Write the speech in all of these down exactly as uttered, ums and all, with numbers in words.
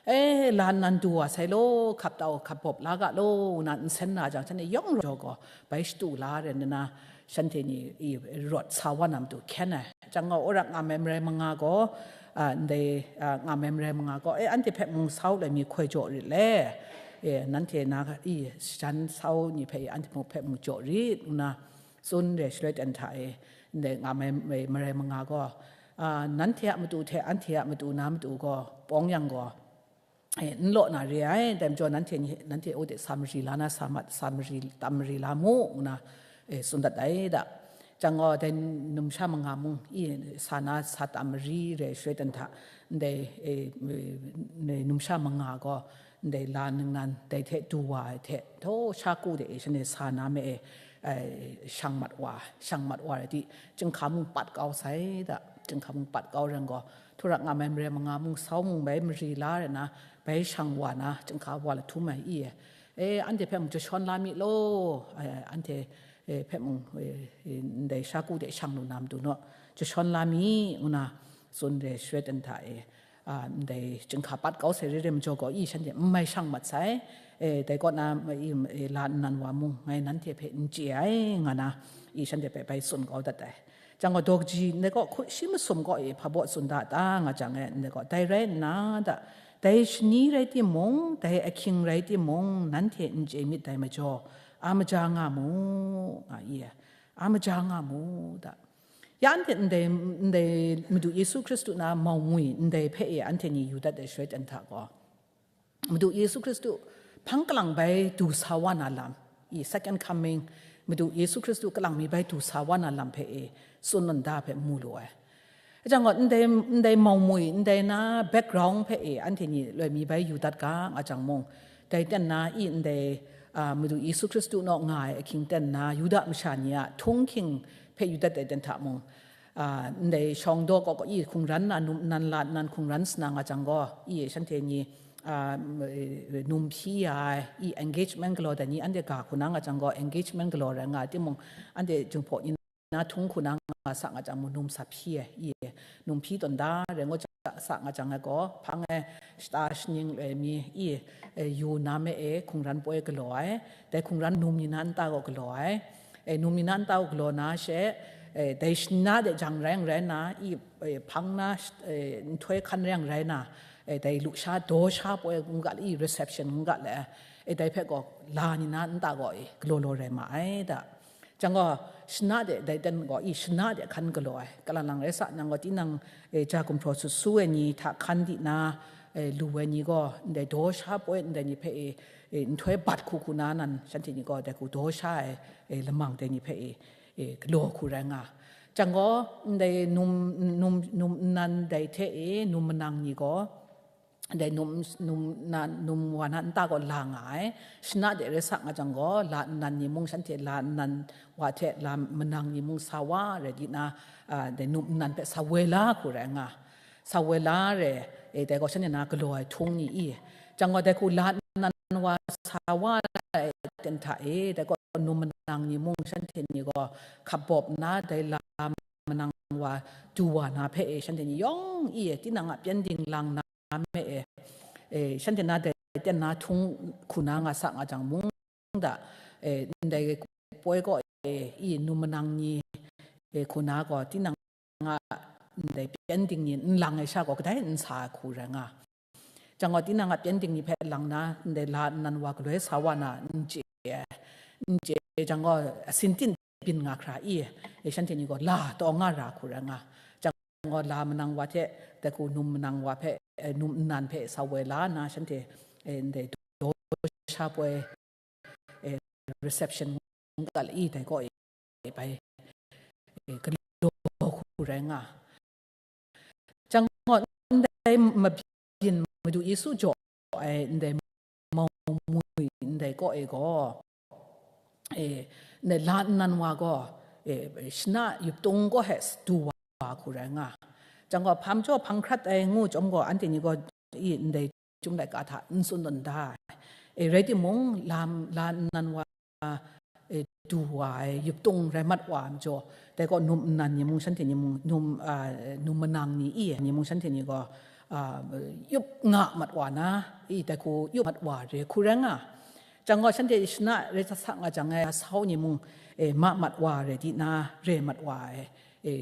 E, lan nan du wa sai law, hkap tau, hkap bawp la ga law, nna nsen na jang, shanhte yawng jaw gaw, bai shatu la ren nna, shanhte ni i rawt sa wa na matu hkyen ai. Jang gaw, wora nga ai marai manga gaw, a, ndai, a, nga ai marai manga gaw, e, anhte hpe mung sau lai mi hkoi jaw rit le, e, nanhte na i jan sau ni hpe i anhte mung hpe mung jaw rit, nna tsun re shaloi ten hta e, ndai nga ai marai manga gaw, a, nanhte a matu hte anhte a matu na matu gaw, pawng yang gaw, e, n law na re ai, dai majaw nanhte ni, nanhte aw de sa mari la na, sa mat, sa mari, tam mari la mu, nna, e, tsun dat ai da. Jang gaw, dai numsha manga mung, i, sa na, sa tam mari re shaloi ten hta, ndai, e, e, numsha manga gaw, ndai la ningnan, dai hte du wa ai hte, htaw sha ku de e, shanhte sa na me e, e, shang mat wa, shang mat wa rai di, chyinghka mung pat kau sai da, chyinghka mung pat kau ren gaw, htura nga ai marai manga mung sau mung bai mari la rai na, bai shang wa na, chyinghka wa lahtum ai i e, e, anhte hpe mung jashawn la mi law, e, anhte, e, hpe mung, e, e, ndai sha ku de shang lu na matu naw, jashawn la mi, nna tsun re shaloi ten hta e, a, ndai chyinghka pat kau sai re re majaw gaw, i shanhte n mai shang mat sai, e, dai kaw na, i, e, la nnan wa mung ngai nanhte hpe n chye ai, nga na, i shanhte hpe bai tsun kau dat ai. Jang gaw, daw kaji ndai kaw hku shi masum kaw e hpa baw tsun da ta nga jang e, ndai gaw, dai rai nna da, dai shani rai timung, dai ahkying rai timung, nanhte n chye myit dai majaw, a maja nga mu, nga i e, a maja nga mu da. Ya anhte ndai, ndai Madu Yesu Hkristu na mau ngwi ndai hpe e anhte ni yu dat ai shaloi ten hta gaw, Madu Yesu Hkristu hpang kalang bai du sa wa na lam, i second coming, Madu Yesu Hkristu kalang mi bai du sa wa na lam hpe e tsun nda hpe mu lu ai. Jang gaw, ndai, ndai mau ngwi, ndai na background hpe e anhte ni loi mi bai yu dat ga, nga jang mung, dai ten na i ndai, a, Madu Yesu Hkristu naw nga ai ahkying ten na Yuda masha ni a htunghking hpe yu dat ai ten hta mung, a, ndai shawng daw kaw kaw i hkungran na num nnan la nnan hkungran sa na nga jang gaw, i shanhte ni, a, m-, e, num hpyi ya ai, i engagement galaw dai ni anhte ga hku na nga jang gaw, engagement galaw rai nga ai timung, anhte jinghpaw ni na htung hku na nga sa nga jang mung num sa hpyi ai, i num hpyi tawn da rai ngu ja sa nga jang ai gaw, hpang e shata shaning loi mi, i, e, yu na me e hkungran poi galaw ai, dai hkungran num ni na nta gaw galaw ai, e, num ni na nta gaw galaw na she, e, dai shana de jang rai yang rai na, i, e, hpang na, e, nhtoi hkan rai yang rai na, e, dai lusha, daw sha poi n ga le, i reception n ga le, e, dai hpe gaw la ni na nta gaw, e, galaw law rai ma ai da. Jang gaw, shana de dai ten gaw, i shana de hkan galaw ai, kalang lang rai sa, nang gaw tinang, e, ja gumhpraw sut su ai ni hta hkan di na, e, lu ai ni gaw, ndai daw sha poi ndai ni hpe, e, e, nhtoi bat hku hku na nan, shanhte ni gaw dai hku daw sha ai, e, lamang dai ni hpe, e, e, galaw hku rai nga. Jang gaw, ndai num, num, num nnan dai hte e, num manang ni gaw, dai num, num na, num wa na nta gaw la nga ai. Shana de rai sa nga jang gaw, la nnan ni mung shanhte la nnan wa hte la manang ni mung sa wa rai di na, a, dai num nnan hpe sa woi la hku rai nga. Sa woi la re, e, dai gaw shanhte na galaw ai htung ni i. Jang gaw dai hku la nnan wa sa wa ai ten hta e, dai gaw num manang ni mung shanhte ni gaw hkap bawp nna dai la manang wa du wa na hpe e, shanhte ni yawng i e, tinang a pyengdin lang na me e, e, shanhte na dai ten na htung hku na nga sa nga jang mung da, e, ndai poi gaw e, i num manang ni, e, hku na gaw tinang a ndai pyengdin ni n lang ai sha gaw kadai n sa ai hku rai nga. Jang gaw tinang a pyengdin ni hpe lang na, ndai la nnan wa galoi sa wa na n chye ai, n chye ai, jang gaw asin tin byin nga hkra i, e, shanhte ni gaw la taw nga ra hku rai nga. Jang gaw la manang wa hte dai hku num manang wa hpe, e, num nnan hpe sa woi la na shanhte, e, ndai daw sha poi, e, reception n ga le i dai gaw e, bai, e, galaw hku rai nga. Jang gaw ndai mabyin Madu Yesu jaw ai ndai mau ngwi ndai kaw e gaw, e, ndai la nnan wa gaw, e, shana yuptung gaw he du wa hku rai nga. Jang gaw hpa majaw hpang hkrat ai ngu chyawm gaw, anhte ni gaw i ndai Chyum laika hta n tsun tawn da ai. E, rai timung, la, la nnan wa, e, du wa ai, yuptung rai mat wa ai majaw, dai gaw num nnan ni mung shanhte ni mung, num, a, num manang ni i ai ni mung shanhte ni gaw, a, yup nga mat wa na, i dai hku yup mat wa re hku rai nga. Jang gaw, shanhte shana rai sa sa nga jang e, sau ni mung, e, ma mat wa re di na, re mat wa ai, e,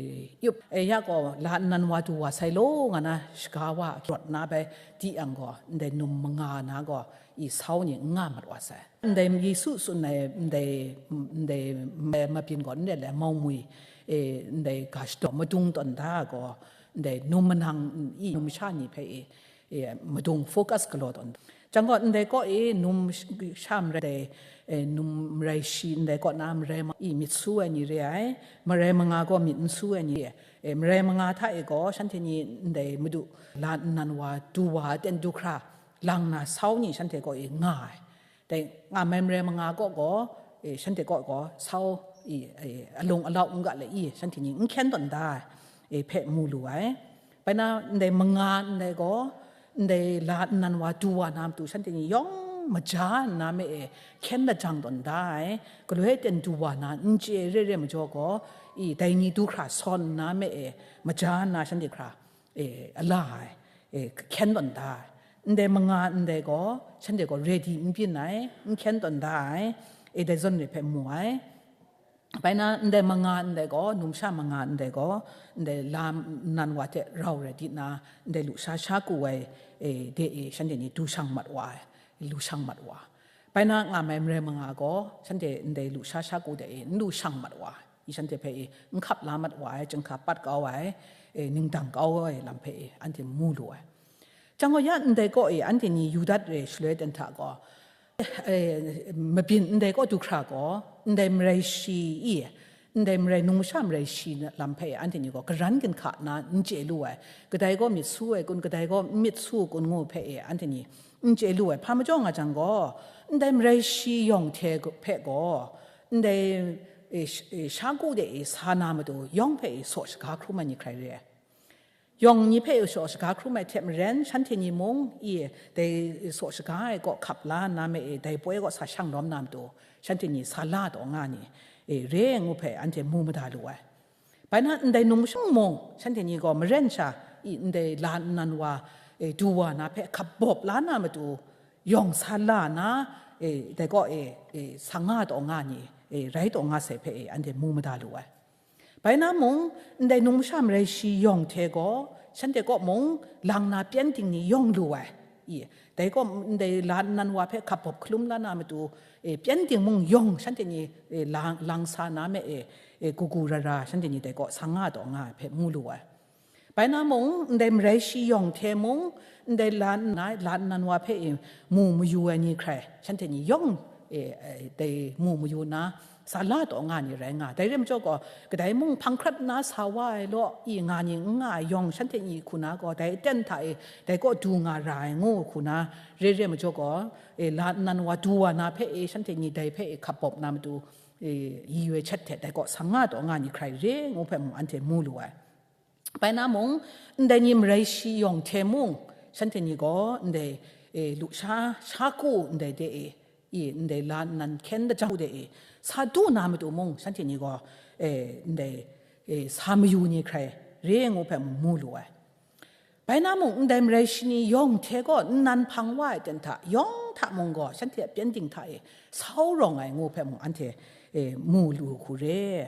yup, e, ya gaw, la nnan wa du wa sai law, nga na shaga wa rawt na bai, di yang gaw, ndai num manga na gaw, i sau ni n nga mat wa sai. Ndai Yesu tsun ai, ndai, ndai mabyin gaw, ndai le mau mwi, e, ndai ga shadaw madung tawn da gaw, ndai num manang i num sha ni hpe i, e, madung focus galaw tawn. Jang gaw, ndai kaw i num sh-, sha marai, e, num marai shi ndai kaw na marai ma-, i myit su ai ni re ai, marai manga gaw myit n su ai ni re ai. E, marai manga hta e gaw shanhte ni ndai madu la nnan wa du wa ten du hkra lang na sau ni shanhte kaw i nga ai. Dai nga mai marai manga kaw gaw, e, shanhte kaw gaw sau i, e, alung alau n ga le i shanhte ni n hkyen tawn da ai, e, hpe mu lu ai. Bai na ndai manga ndai gaw, ndai la nnan wa du wa na matu shanhte ni yawng maja nna me e hkyen lajang tawn da ai. Galoi ten du wa na n chye re re majaw gaw, i dai ni du hkra sawn nna me e maja nna shanhte hkra, e, a la ai, e, hkyen tawn da ai. Ndai manga ndai gaw, shanhte gaw ready n byin ai, n hkyen tawn da ai, e, dai zawn re hpe mu ai. Bai na ndai manga ndai gaw, numsha manga ndai gaw, ndai la nnan wa hte rau rai di na, ndai lusha sha ku ai, e, de e, shanhte ni du shang mat wa ai, lu shang mat wa. Bai na nga mai marai manga gaw, shanhte ndai lusha sha ku de e, n lu shang mat wa, i shanhte hpe e, n hkap la mat wa ai, chyinghka pat kau ai, e, ningdang kau ai lam hpe e, anhte mu lu ai. Jang gaw, ya ndai kaw e, anhte ni yu dat re shaloi ten hta gaw, e, mabyin ndai kaw du hkra gaw, ndai marai shi i, ndai marai, numsha marai shi lam hpe anhte ni gaw karan ginhka na n chye lu ai, kadai gaw myit su ai kun, kadai gaw n myit su kun ngu hpe e anhte ni n chye lu ai. Hpa majaw nga jang gaw, ndai marai shi yawng hte hpe gaw, ndai, e, sh-, e, sha ku de e sa na matu yawng hpe e saw shaga hkrum ai ni hkrai re ai. Yawng ni hpe e saw shaga hkrum ai hte maren, shanhte ni mung i dai saw shaga ai kaw hkap la nna me e, dai poi kaw sa shang lawm na matu, shanhte ni sa la taw nga ni, e, re ngu hpe anhte mu mada lu ai. Bai na ndai num shang mung, shanhte ni gaw maren sha, i ndai la nnan wa, e, du wa na hpe hkap bawp la na matu, yawng sa la na, e, dai kaw e, e, sa nga taw nga ni, e, rai taw nga sai hpe e, anhte mu mada lu ai. Bai na mung, ndai numsha marai shi yawng hte gaw, shanhte kaw mung lang na pyengdin ni yawng lu ai. I, dai kaw ndai la nnan wa hpe hkap bawp hkalum la na matu, e, pyengdin mung yawng shanhte ni, e, lang, lang sa na me e, e, kagu rara shanhte ni dai kaw sa nga taw nga ai hpe mu lu ai. Bai na mung, ndai marai shi yawng hte mung, ndai la nna, la nnan wa hpe e mu mayu ai ni hkrai, shanhte ni yawng, e, e, dai mu mayu na, sa la taw nga ni rai nga. Dai re majaw gaw, kadai mung hpang hkrat nna sa wa ai law, i nga ni n nga ai yawng, shanhte ni hku na gaw, dai aten hta e, dai kaw du nga ra ai ngu hku na, re re majaw gaw, e, la nnan wa du wa na hpe e, shanhte ni dai hpe e hkap bawp na matu, e, yi yoi chat hte dai kaw sa nga taw nga ni hkrai re ngu hpe mung anhte mu lu ai. Bai na mung, ndai ni marai shi yawng hte mung, shanhte ni gaw ndai, e, lusha sha ku ndai de e, i, ndai la nnan hkyen lajang de e, sa du na matu mung, shanhte ni gaw, e, ndai, e, sa mayu ni hkrai re ngu hpe mung mu lu ai. Bai na mung, ndai marai shi ni yawng hte gaw nnan hpang wa ai ten hta, yawng hta mung gaw, shanhte a pyengdin hta e sau rawng ai ngu hpe mung anhte, e, mu lu hku re.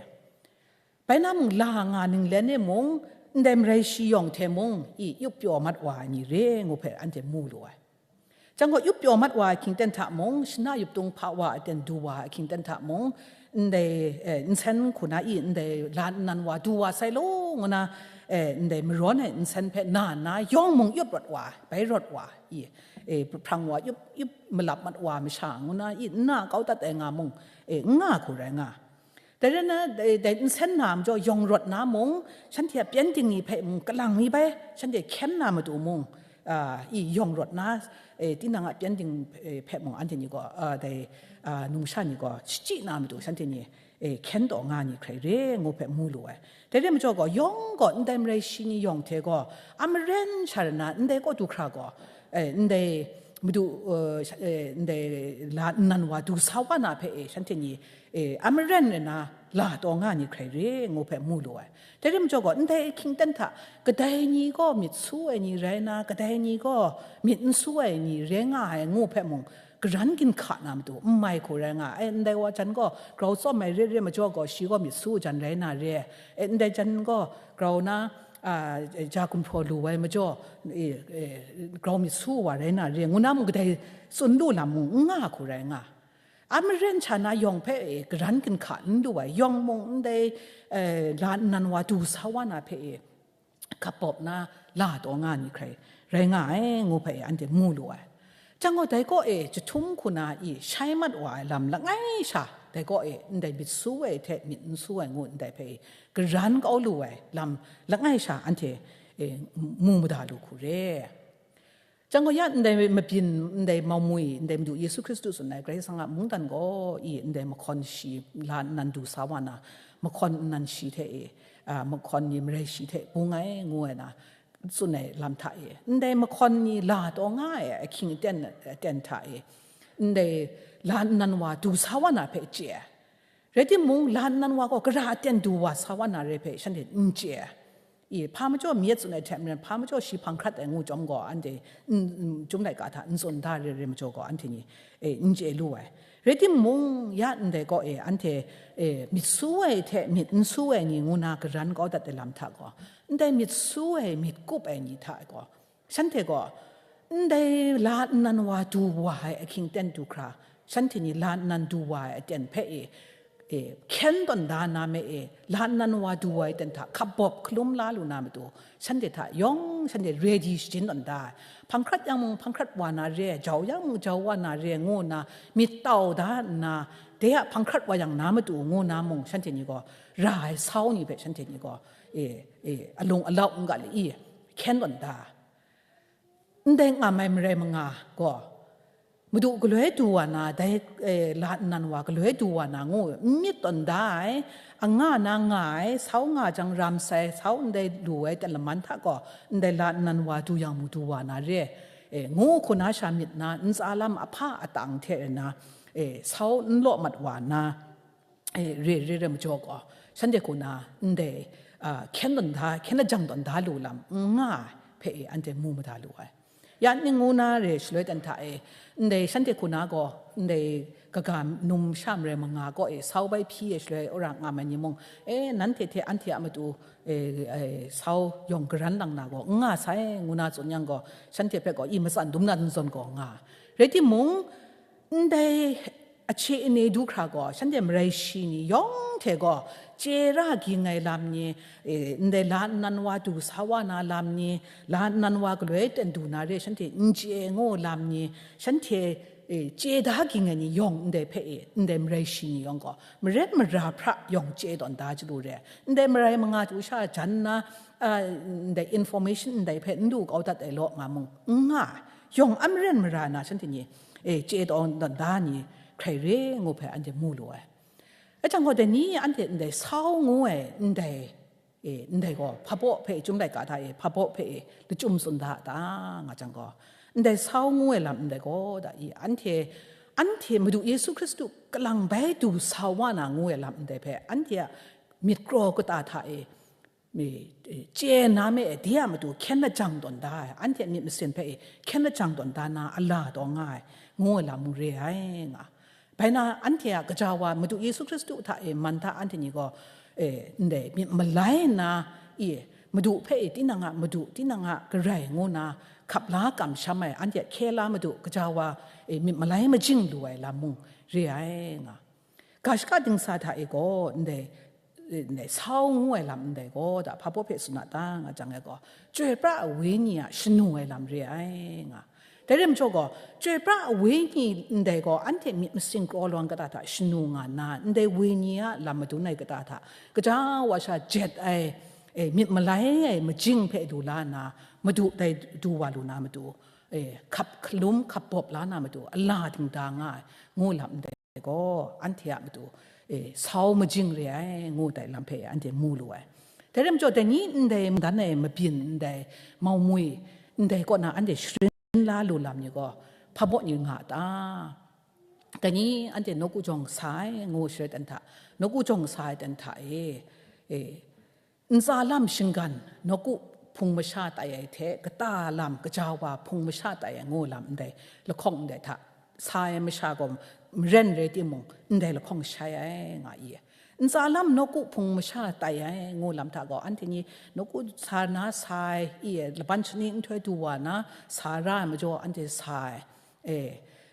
Bai na mung, la nga ninglen e mung, ndai marai shi yawng hte mung, i, yup pyaw mat wa ai ni re ngu hpe anhte mu lu ai. Jang gaw, yup pyaw mat wa ai hkying ten hta mung, shana yup tung hpa wa ai ten du wa ai hkying ten hta mung, ndai, e, nsen hku na i, ndai la nnan wa du wa sai law ngu na, e, ndai marawn ai nsen hpe na nna yawng mung yup rawt wa ai, bai rawt wa ai, i, e, hprang wa yup, yup malap mat wa ai masha ngu na i, n na kau dat ai nga mung, e, n nga hku rai nga. Dai rai nna, dai, dai nsen na majaw yawng rawt na mung, shanhte a pyengdin ni hpe mung, kalang ni bai shanhte hkyen na matu mung, a, i yawng rawt na, e, tinang a pyengdin, e, hpe mung anhte ni gaw, a, dai, a, numsha ni gaw shachyi na matu shanhte ni, e, hkyen taw nga ni hkrai re ngu hpe mu lu ai. Dai re majaw gaw, yawng gaw ndai marai shi ni yawng hte gaw, a maren sha rai na, ndai kaw du hkra gaw, e, ndai, Madu, eh, sha-, eh, ndai la nnan wa du sa wa na hpe, eh, shanhte ni, eh, a maren ai na la taw nga ni hkrai re ngu hpe mu lu ai. Dai rai majaw gaw, ndai ahkying aten hta, kadai ni gaw myit su ai ni rai na, kadai ni gaw myit n su ai ni rai nga ai ngu hpe mung, karan ginhka na matu n mai hku rai nga ai. Ndai wa jan gaw grau tsawm ai re re majaw gaw, shi gaw myit su jan rai na re. E, ndai jan gaw grau na, a, ja gumhpraw lu ai majaw, e, e, grau myit su wa rai na re, ngu na mung kadai tsun lu lam mung n nga hku rai nga. A maren sha na yawng hpe, e, karan ginhka n lu ai, yawng mung ndai, e, la nnan wa du sa wa na hpe, e, hkap bawp na la taw nga ni hkrai rai nga ai ngu hpe anhte mu lu ai. Chyang gaw, dai kaw e jahtum hku na i shai mat wa ai lam langai sha, dai kaw e ndai myit su ai hte myit n su ai ngu ndai hpe karan kau lu ai lam langai sha anhte, e, mu mada lu hku re. Chyang gaw, ya ndai mabyin, ndai maumwi, ndai Madu Yesu Hkristu tsun ai Karai Kasang a mungdan gaw i ndai mahkawn shi la nnan du sa wa na, mahkawn nnan shi hte e, a, mahkawn ni marai shi hte bung ai ngu ai na, tsun ai lam hta e, ndai mahkawn ni la taw nga ai ahkying aten, aten hta e, ndai la nnan wa du sa wa na hpe chye ai. Rai timung, la nnan wa gaw gara aten du wa sa wa na re hpe shanhte n chye ai. I, hpa majaw myit tsun ai hte maren, hpa majaw shi hpang hkrat ai ngu chyawm gaw, anhte n, n, Chyum laika hta n tsun da re re majaw gaw, anhte ni, e, n chye lu ai. Rai timung, ya ndai kaw e, anhte, e, myit su ai hte myit n su ai ni ngu na karan kau dat ai lam hta gaw, ndai myit su ai, myit kup ai ni hta gaw, shanhte gaw, ndai la nnan wa du wa ai ahkying aten du hkra, shanhte ni la nnan du wa ai aten hpe e, e, hkyen tawn da na me e, la nnan wa du wa ai aten hta hkap bawp hkalum la lu na matu, shanhte hta yawng shanhte ready shajin tawn da ai. Hpang hkrat yang mung, hpang hkrat wa na re, jau yang mung, jau wa na re, ngu nna myit tau da nna, de a hpang hkrat wa yang na matu, ngu na mung, shanhte ni gaw ra ai sau ni hpe shanhte ni gaw, e, e, alung alau n ga li i, hkyen tawn da. Ndai ngam ai marai manga gaw, Madu galoi du wa na, dai, e, la nnan wa galoi du wa na ngu, n myit tawn da ai, a nga na nga ai, sau nga jang ram sai, sau ndai lu ai ten laman hta gaw, ndai la nnan wa du yang mu du wa na re, e, ngu hku na sha myit na, ntsa lam ahpa atang hte na, e, sau n law mat wa na, e, re, re, re majaw gaw, shanhte hku na ndai, a, hkyen tawn da, hkyen lajang tawn da lu lam n nga ai hpe e, anhte mu mada lu ai. Ya ning ngu na re shaloi ten hta e, ndai shanhte hku na gaw, ndai kaga num sha marai manga gaw e, sau bai hpyi e shaloi wora ngam ai ni mung, e, nanhte hte anhte a matu, e, e, sau yawng garan lang na gaw n nga sai, ngu na tsun yang gaw, shanhte hpe gaw i matsan dum na n zawn gaw nga. Rai timung, ndai ahkye ani du hkra gaw, shanhte marai shi ni yawng hte gaw, chye ra ging ai lam ni, e, ndai la nnan wa du sa wa na lam ni, la nnan wa galoi ten du na re shanhte n chye ngu lam ni, shanhte, e, chye da ging ai ni yawng ndai hpe e, ndai marai shi ni yawng gaw, maren mara hpra yawng chye tawn da chyalu re, ndai marai manga chyu sha jan na, a, ndai information ndai hpe n du kau dat ai law nga mung, n nga, yawng a maren mara na shanhte ni, e, chye tawn da ni hkrai re ngu hpe anhte mu lu ai. Achang gaw, dai ni anhte ndai sau ngu ai ndai, e, ndai gaw hpabaw hpe, Chyum laika hta e hpabaw hpe e lachyum tsun da a ta, nga jang gaw, ndai sau ngu ai lam ndai gaw, da i, anhte, anhte Madu Yesu Hkristu kalang bai du sa wa na ngu ai lam ndai hpe, anhte a myit kraw kata hta e, mi, e, chye na me e, de a matu hkyen lajang tawn da ai, anhte myit masin hpe e hkyen lajang tawn da na a la taw nga ai, ngu ai lam mung re ai nga. Bai na, anhte a gaja wa Madu Yesu Hkristu hta e man hta anhte ni gaw, e, ndai myit malai nna, e, Madu hpe e tinang a Madu, tinang a Karai ngu na hkap la kamsham ai, anhte a hkye la Madu gaja wa, e, myit malai majing lu ai lam mung re ai nga. Ga shaka dingsa hta e gaw, ndai, ndai sau ngu ai lam ndai gaw, da hpabaw hpe tsun a ta, nga jang e gaw, chyoi pra ai wenyi a shanu ai lam re ai nga. Dai rai majaw gaw, chyoi pra ai wenyi ndai gaw, anhte myit masin kraw lawang kata hta shanu nga nna, ndai wenyi a lam madun ai kata hta, gaja wa sha jet ai, e, myit malai ai majing hpe du la nna, Madu dai du wa lu na matu, e, hkap hkalum hkap bawp la na matu, a la dingda nga ai, ngu lam ndai gaw, anhte a matu, e, sau majing re ai, ngu dai lam hpe anhte mu lu ai. Dai rai majaw, dai ni ndai mungdan e mabyin ndai maumwi ndai kaw na anhte sharin la lu lam ni gaw, Hpa baw ni nga ta? Dai ni anhte nawku jawng sa ai ngu sharai dan hta, nawku jawng sa ai dan hta e, e, ntsa lam shinggan nawku hpung masha tai ai hte, kata lam kaja wa hpung masha tai ai ngu lam ndai lahkawng ndai hta sa ai masha gaw maren rai timung, ndai lahkawng shai ai nga i. Ntsa lam nawku hpung masha tai ai ngu lam hta gaw, anhte ni nawku sa na sa ai i, laban shani nhtoi du wa na sa ra ai majaw, anhte sa ai, e,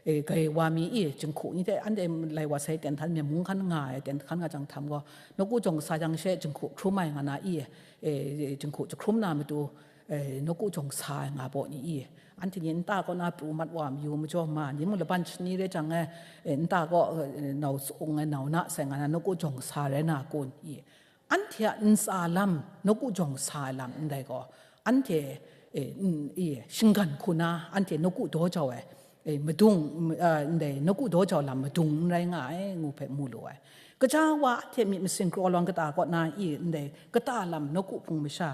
e, grai wa mi i, jinghku ni hte anhte lai wa sai ten htan, myen mung hkan nga ai ten hkan nga jang htam gaw, nawku jawng sa jang she jinghku hkrum ai nga na i, e, jinghku jahkrum na matu, e, nawku jawng sa ai nga baw ni i, anhte ni nta kaw na pru mat wa mayu majaw ma, ni mung laban shani rai jang e, e, nta kaw, e, nau tsung ai, nau na sai nga na, nawku jawng sa rai na kun i. Anhte a ntsa lam, nawku jawng sa ai lam ndai gaw, anhte, e, n-, e, shinggan hku na, anhte nawku daw jau ai, e, madung, m-, a, ndai nawku daw jau lam madung n rai nga ai ngu hpe mu lu ai. Kaja wa anhte myit masin kraw lawang kata kaw na i, ndai kata lam nawku hpung masha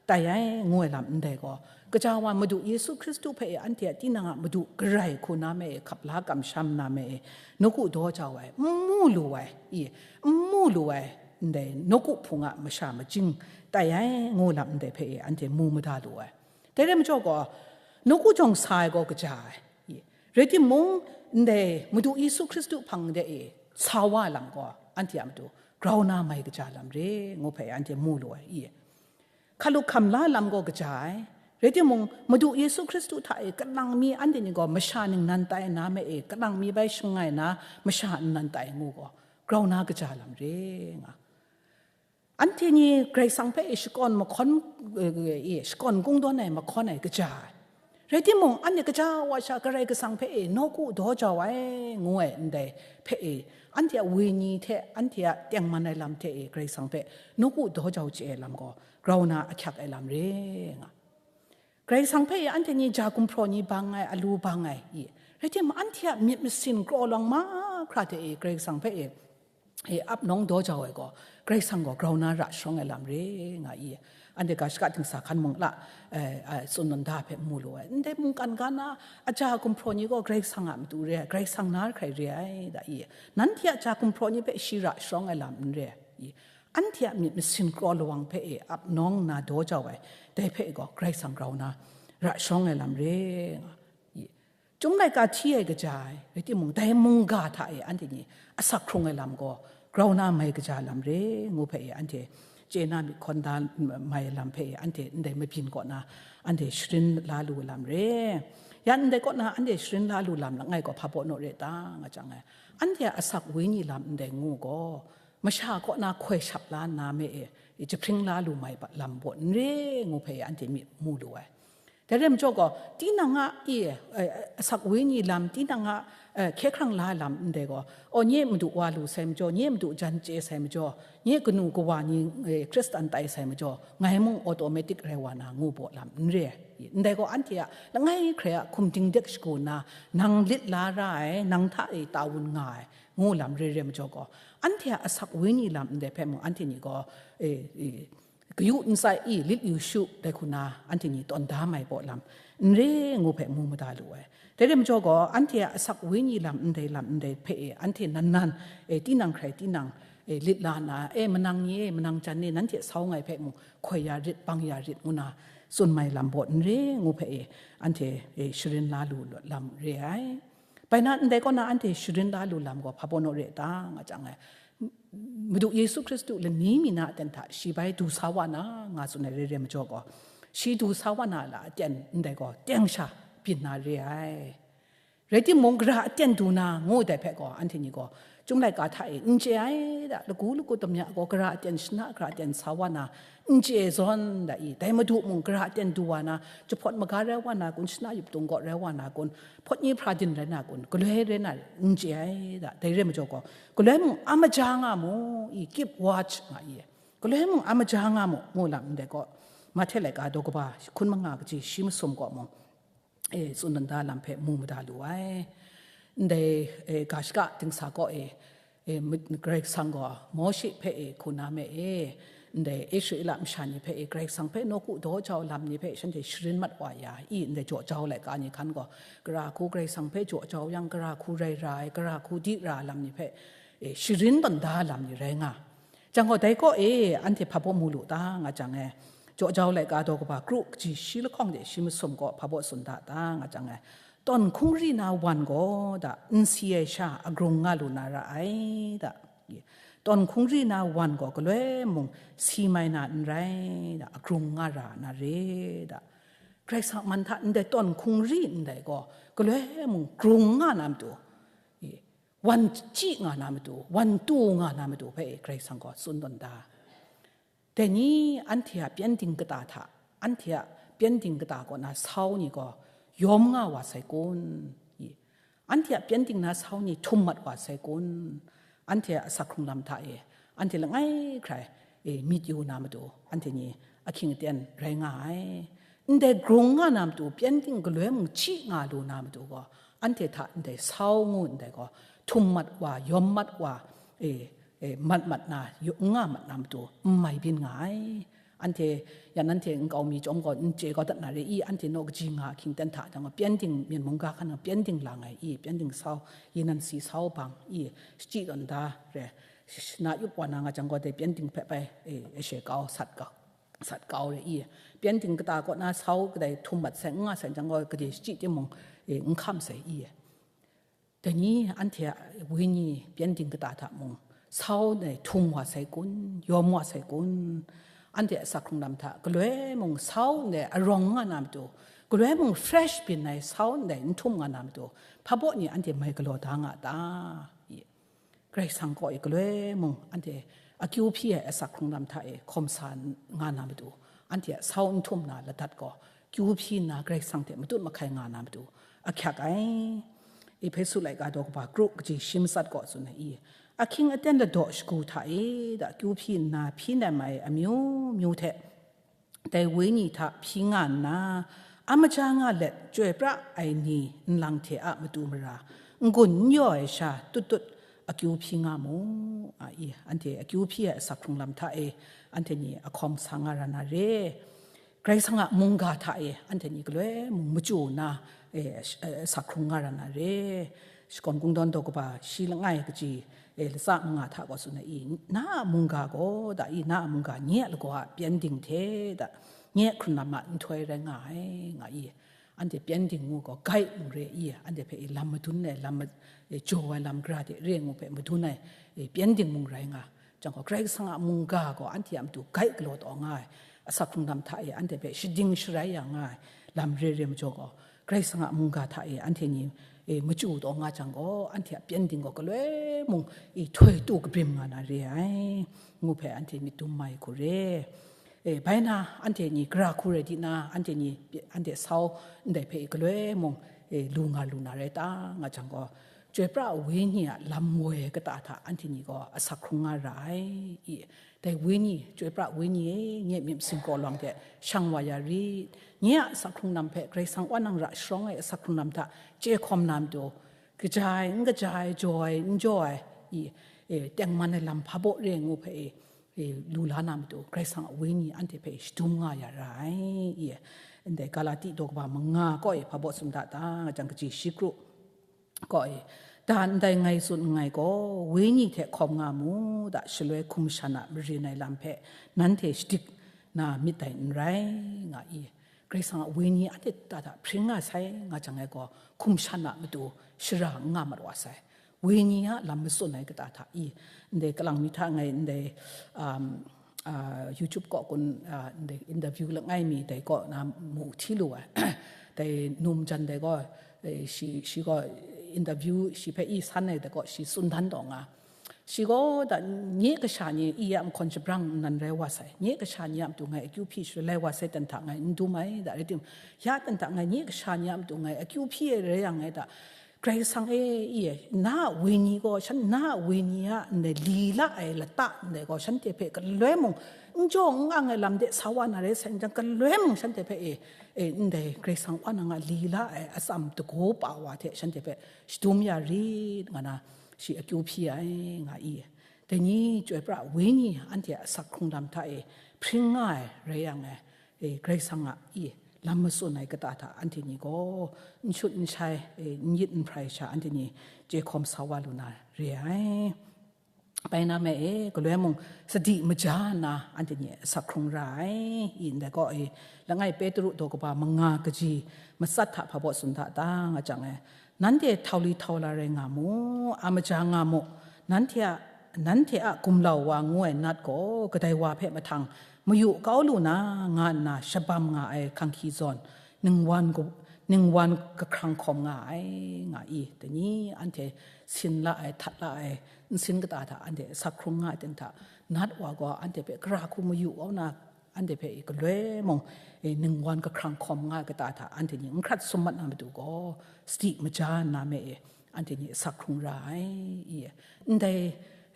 tai ai ngu ai lam ndai gaw, kaja wa Madu Yesu Hkristu hpe e anhte a tinang a madu garai hku na me e, hkap la kamsham na me e, nawku daw jau ai, n mu lu ai i, n mu lu ai, ndai nawku hpung a masha majing tai ai ngu lam ndai hpe e anhte mu mada lu ai. Dai rai majaw gaw, nawku jawng sa ai gaw kaja ai. I, rai timung, ndai Madu Yesu Hkristu hpang de e sa wa lam gaw, anhte a matu grau na mai kaja lam re ngu hpe anhte mu lu ai. I, hkalu hkam la lam gaw kaja ai. Rai timung, Madu Yesu Hkristu hta e kalang mi anhte ni gaw masha ningnan tai na me e, kalang mi bai shangai na masha nnan tai ngu gaw, grau na kaja lam re nga. Anhte ni Karai Kasang hpe e shakawn mahkawn, e, e, shakawn kungdawn ai mahkawn ai kaja ai. Rai timung, anhte kaja wa sha Karai Kasang hpe e nawku daw jau ai ngu ai ndai hpe e, anhte a wenyi hte anhte a tengman ai lam hte e Karai Kasang hpe nawku daw jau chye ai lam gaw, grau na ahkyak ai lam re nga. Karai Kasang hpe e anhte ni ja gumhpraw ni bang ai, alu bang ai i. Rai timung, anhte a myit masin kraw lawang mahkra hte e Karai Kasang hpe e, e ap nawng daw jau ai gaw, Karai Kasang gaw grau na ra sharawng ai lam re nga i. Anhte ga shaka dingsa hkan mung la, e, e, tsun nnan da hpe mu lu ai. Ndai mungkan ga na a ja gumhpraw ni gaw Karai Kasang a matu re ai, Karai Kasang na hkrai re ai da i. Nanhte a ja gumhpraw ni hpe shi ra sharawng ai lam n re ai i. Anhte a myit masin kraw lawang hpe e ap nawng nna daw jau ai, dai hpe gaw Karai Kasang grau na ra sharawng ai lam re nga i. Chyum laika hti ai kaja ai, rai timung, dai mungga hta e anhte ni asak hkrung ai lam gaw, grau na mai kaja lam re ngu hpe e anhte chye na myit hkawn da mai ai lam hpe e anhte ndai mabyin kaw na anhte sharin la lu ai lam re. Yan ndai kaw na anhte sharin la lu lam langai gaw hpa baw naw re ta nga jang ai, anhte a asak wenyi lam ndai ngu gaw, masha kaw na hkoi shap la nna me e, jahpring la lu mai ba lam baw n re ngu hpe anhte myit mu lu ai. Dai rai majaw gaw, tinang a, e, e, asak wenyi lam, tinang a, e, hkye hkrang la lam ndai gaw, o, nye madu wa lu sai majaw, nye madu jan chye sai majaw, nye kanu kawa ni, e, Hkristan tai sai majaw, ngai mung automatic rai wa na ngu baw lam n re ai. Ndai gaw anhte a langai hkrai a hkum dingdek shagu nna, nang lit la ra ai, nang hta e ta wun nga ai, ngu lam re re majaw gaw, anhte a asak wenyi lam ndai hpe mung anhte ni gaw, e, e, kayu n sai i, lit yu shu, dai hku na anhte ni tawn da mai baw lam n re ngu hpe mu mada lu ai. Dai rai majaw gaw, anhte a asak wenyi lam ndai lam ndai hpe e, anhte nan nan, e, tinang hkrai tinang, e, lit la na, e, manang ni e, manang jan e, nanhte sau ngai hpe mung hkoi ya rit, bang ya rit ngu na tsun mai lam baw n re ngu hpe e, anhte, e, sharin la lu lam re ai. Bai na, ndai kaw na anhte sharin la lu lam gaw hpa baw naw re ta nga jang ai. Madu Yesu Hkristu lani mi na aten hta shi bai du sa wa na nga tsun ai re re majaw gaw, shi du sa wa na la aten ndai gaw teng sha byin na re ai. Rai timung, gara aten du na ngu dai hpe gaw, anhte ni gaw, Chyum laika hta e n chye ai da, lagu lagu damya gaw gara aten shana, gara aten sa wa na, n chye zawn da i, dai Madu mung gara aten du wa na, jahpawt maga rai wa na kun, shana yup tung gaw rai wa na kun, hpawt ni hpra din rai na kun, galoi rai na n chye ai da, dai re majaw gaw, galoi mung a maja nga mu i, keep watch nga i, galoi mung a maja nga mu, ngu lam ndai gaw, Mahte laika daw kaba hkun manga kaji shi masum gaw mung, e, tsun nda lam hpe mu mada lu ai. Ndai, e, ga shaka dingsa gaw e, e, Karai Kasang gaw Mawshe hpe e, hku na me e, ndai Israela masha ni hpe e, Karai Kasang hpe nawku daw jau lam ni hpe shanhte sharin mat wa ya i, ndai jaw jau laika ni hkan gaw, gara hku Karai Kasang hpe jaw jau yang, gara hku rai ra ai, gara hku di ra lam ni hpe, e, sharin tawn da lam ni rai nga. Jang gaw, dai kaw e, anhte hpa baw mu lu ta, nga jang e, jaw jau laika daw kaba kru kaji shi lahkawng de shi masum gaw hpa baw tsun da ta, nga jang e, tawn hkungri na wan gaw da, n si ai sha, a grung nga lu na ra ai da. Tawn hkungri na wan gaw galoi mung si mai na n rai da, a grung nga ra na re da. Karai Kasang man hta ndai tawn hkungri ndai gaw galoi mung grung nga na matu, wan chyi nga na matu, wan tu nga na matu hpe Karai Kasang gaw tsun tawn da. Dai ni anhte a pyengdin kata hta, anhte a pyengdin kata kaw na sau ni gaw yawm nga wa sai kun? I, anhte a pyengdin na sau ni htum mat wa sai kun? Anhte a asak hkrung lam hta e, anhte langai hkrai, e, myit yu na matu, anhte ni ahkying aten rai nga ai. Ndai grung nga na matu, pyengdin galoi mung chyi nga lu na matu gaw, anhte hta ndai sau ngu ndai gaw, htum mat wa, yawm mat wa, e, e, mat mat na, yu-, n nga mat na matu, n mai byin nga ai. Anhte, ya nanhte nkau mi chyawm gaw, n chye kau dat na re i, anhte naw kaji nga ahkying ten hta jang gaw, pyengdin myen mungga hkan gaw, pyengdin lang ai i, pyengdin sau, yi nan si sau bang i, shachyi tawn da re, sh-, sh-, na yup wa na nga jang gaw, dai pyengdin hpe bai, e, e, she kau, sat kau, sat kau re i, pyengdin kata kaw na sau kadai htum mat sai, n nga sai jang gaw, gade shachyi timung, e, n hkam sai i. Dai ni anhte a wenyi pyengdin kata hta mung, sau ndai htum wa sai kun, yawm wa sai kun? Anhte a asak hkrung lam hta galoi mung sau ndai arawng nga na matu, galoi mung fresh byin ai sau ndai n htum nga na matu, hpa baw ni anhte mai galaw da nga ta? I, Karai Kasang kaw e galoi mung anhte akyu hpyi ai asak hkrung lam hta e hkawm sa nga na matu, anhte a sau n htum na ladat gaw, kyu hpyi nna Karai Kasang hte matut mahkai nga na matu ahkyak ai. Ehpesu laika daw kaba kru kaji shi matsat gaw tsun ai i, ahkying aten ladaw shagu hta e da kyu hpyi nna hpyi nem ai amyu myu hte, dai wenyi hta hpyi nga nna, a maja nga let chyoi pra ai ni nlang hte a matu mara, n-gun n yaw ai sha tut tut akyu hpyi nga mu, a i, anhte akyu hpyi ai asak hkrung lam hta e, anhte ni ahkawm sa nga ra na re. Karai Kasang a mungga hta e anhte ni galoi mung machyu nna, e, sh-, e, asak hkrung nga ra na re. Shakawn Kungdawn daw kaba shi langai kaji, e, latsa manga hta gaw tsun ai i, na a mungga gaw da i, na a mungga nye a lagaw a pyengdin hte da, nye a hkrun lam a nhtoi rai nga ai, nga i. Anhte pyengdin ngu gaw gai mung re i, anhte hpe i lam madun ai, lam ma-, e, jaw ai lam gara de re ngu hpe madun ai, e, pyengdin mung rai nga. Jang gaw, Karai Kasang a mungga gaw anhte a matu gai galaw taw nga ai, asak hkrung lam hta e anhte hpe shading sharai ya nga ai lam re re majaw gaw, Karai Kasang a mungga hta e anhte ni, e, machyu taw nga jang gaw, anhte a pyengdin gaw galoi mung, e, htoi tu kabrim nga na re ai, ngu hpe anhte myit dum mai hku re. E, bai na, anhte ni gara hku rai di na, anhte ni, anhte sau ndai hpe galoi mung, e, lu nga lu na rai ta, nga jang gaw, Chyoi pra ai wenyi a lam woi kata hta anhte ni gaw asak hkrung nga ra ai. I, dai wenyi, chyoi pra ai wenyi e, nye myit masin kraw lawang hte shang wa ya rit. Nye a asak hkrung lam hpe Karai Kasang wa nang ra sharawng ai asak hkrung lam hta chye hkawm na matu, kaja ai, n kaja ai, jaw ai, n jaw ai, i, e, tengman ai lam hpa baw re ngu hpe, e, e, lu la na matu, Karai Kasang a wenyi anhte hpe shadum nga ya ra ai. I, ndai Galati daw kaba manga kaw e hpa baw tsun da ta, nga jang kaji shi kru kaw e, da ndai ngai tsun nngai gaw, wenyi hte hkawm nga mu da, shaloi hkum shan a marin ai lam hpe nanhte shadik na myit dai n rai, nga i. Karai Kasang a wenyi anhte ta hta hpring nga sai, nga jang ai gaw, hkum shan a matu shara n nga mat wa sai. Wenyi a lam matsun ai kata hta i, ndai kalang mi hta ngai ndai, um, ah, YouTube kaw kun, ah, ndai interview langai mi dai kaw na mu hti lu ai. Dai num jan dai gaw, eh, shi, shi gaw interview shi hpe i san ai dai kaw shi tsun dan taw nga. Shi gaw da nye kasha ni i a mahkawn shabrang nnan rai wa sai, nye kasha ni a matu ngai akyu hpyi shalai wa sai dan hta ngai n dum ai, da rai tim, ya dan hta ngai nye kasha ni a matu ngai akyu hpyi ai rai yang ngai da, Karai Kasang e, i e, na a wenyi gaw, shan, na a wenyi a ndai lila ai lata ndai gaw, shanhte hpe galoi mung, n jaw n ang ai lam de sa wa na rai sai, n jang, galoi mung shanhte hpe e, e, ndai Karai Kasang wa nang a lila ai atsam dagu pa wa hte shanhte hpe shadum ya rit, nga na, shi akyu hpyi ai, nga i. Dai ni chyoi pra ai wenyi anhte a asak hkrung lam hta e hpring nga ai rai yang e, e, Karai Kasang a i lam matsun ai kata hta anhte ni gaw n shut n shai, e, n yit n hprai sha anhte ni chye hkawm sa wa lu na re ai. Bai na me e, galoi mung sadi maja nna anhte ni asak hkrung ra ai. I ndai gaw e, langai Petru daw kaba manga kaji matsat hta hpa baw tsun hta ta nga jang e, nanhte htau li htau la rai nga mu, a maja nga mu, nanhte a, nanhte a gumlau wa ngu ai nat gaw kadai wa hpe mahtang mayu kau lu na, nga nna shabam nga ai hkang hki zawn, ningwan gu-, ningwan kahkrang hkawm nga ai, nga i, dai ni anhte sin la ai, htat la ai, nsin kata hta anhte asak hkrung nga ai ten hta, nat wa gaw anhte hpe gara hku mayu kau na, anhte hpe i galoi mung, e, ningwan kahkrang hkawm nga ai kata hta anhte ni n hkrat sum mat na matu gaw, sadi maja nna me e, anhte ni asak hkrung ra ai, i, ndai,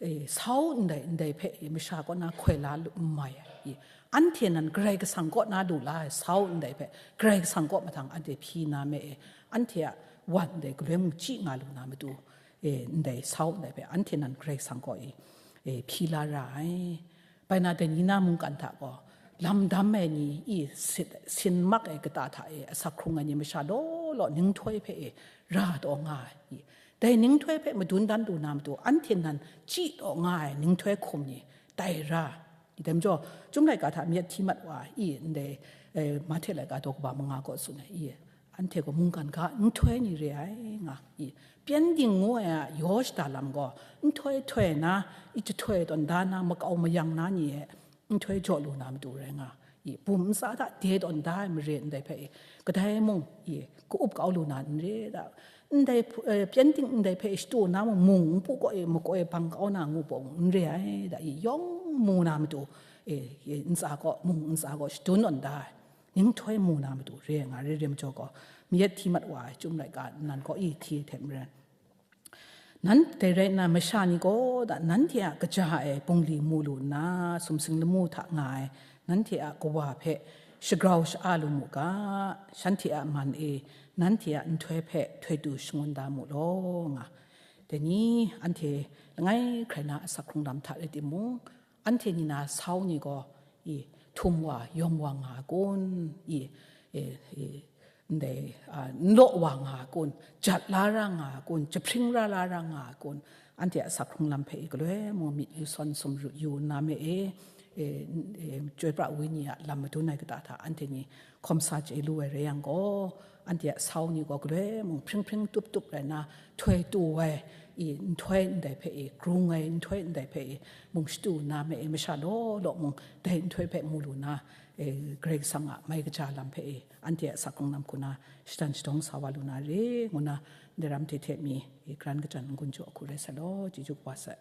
e, sau ndai, ndai hpe, e, masha kaw na hkoi la lu n mai ai, i, anhte nan Karai Kasang kaw na lu la ai sau ndai hpe, Karai Kasang kaw mahtang anhte hpyi na me e, anhte a wan ndai galoi mung chyi nga lu na matu, e, ndai sau ndai hpe, anhte nan Karai Kasang kaw e, e, hpyi la ra ai. Bai na dai ni na mungkan hta gaw, lam dam ai ni i sit, sin mak ai kata hta e asak hkrung ai ni masha law law ninghtoi hpe e ra taw nga ai. I, dai ninghtoi hpe madun dan lu na matu, anhte nan chyi taw nga ai ninghtoi hkum ni dai ra. I, dai majaw, Chyum laika hta mayat hti mat wa i, ndai, e, Mahte laika daw kaba manga kaw tsun ai, i, anhte gaw mungkan ga nhtoi ni re ai nga i, pyengdin ngu ai a yaw shada lam gaw nhtoi htoi na, i jahtoi tawn da na, makau mayang na ni e nhtoi jaw lu na matu rai nga i, bum ntsa hta de tawn da ai mare ndai hpe i, kadai mung i, ka-up kau lu na n re da, ndai, e, pyengdin ndai hpe shatu na mung, mung npu kaw e makoi bang kau na ngu pawng n re ai da i, yawng mu na matu, e, e, ntsa kaw, mung ntsa kaw shadun tawn da ai. Ninghtoi mu na matu re nga re, re majaw gaw, mayat hti mat wa ai Chyum laika nnan kaw i hti ai hte maren, nan dai rai nna, masha ni gaw da, nanhte a kaja ai bungli mu lu nna, sumsing lamu hta nga ai nanhte a kawa hpe shagrau sha-a lu mu ga, shanhte a man e nanhte a nhtoi hpe htoi du shangun da mu law, nga. Dai ni anhte langai hkrai na asak hkrung lam hta rai timung, anhte ni na sau ni gaw, i, htum wa, yawm wa nga ai kun, i, e, e, ndai, a, n law wa nga ai kun, jat la ra nga ai kun, jahpring ra la ra nga ai kun, anhte a asak hkrung lam hpe i galoi mung myit yu sawn sumru yu nna me e, e, e, chyoi pra ai wenyi a lam madun ai kata hta anhte ni hkawm sa chye lu ai rai yang gaw, anhte a sau ni gaw galoi mung hpring hpring tup tup rai nna, htoi tu ai, i, nhtoi ndai hpe i, grung ai nhtoi ndai hpe i, mung shatu nna me e, masha law law mung dai nhtoi hpe mu lu na, e, Karai Kasang a mai kaja lam hpe i, anhte a asak hkrung lam hku na shatan shadawng sa wa lu na re, ngu na, ndai ram hte hte mi, i, karan kachyan n-gun jaw hku rai sa law, chyeju kaba sai.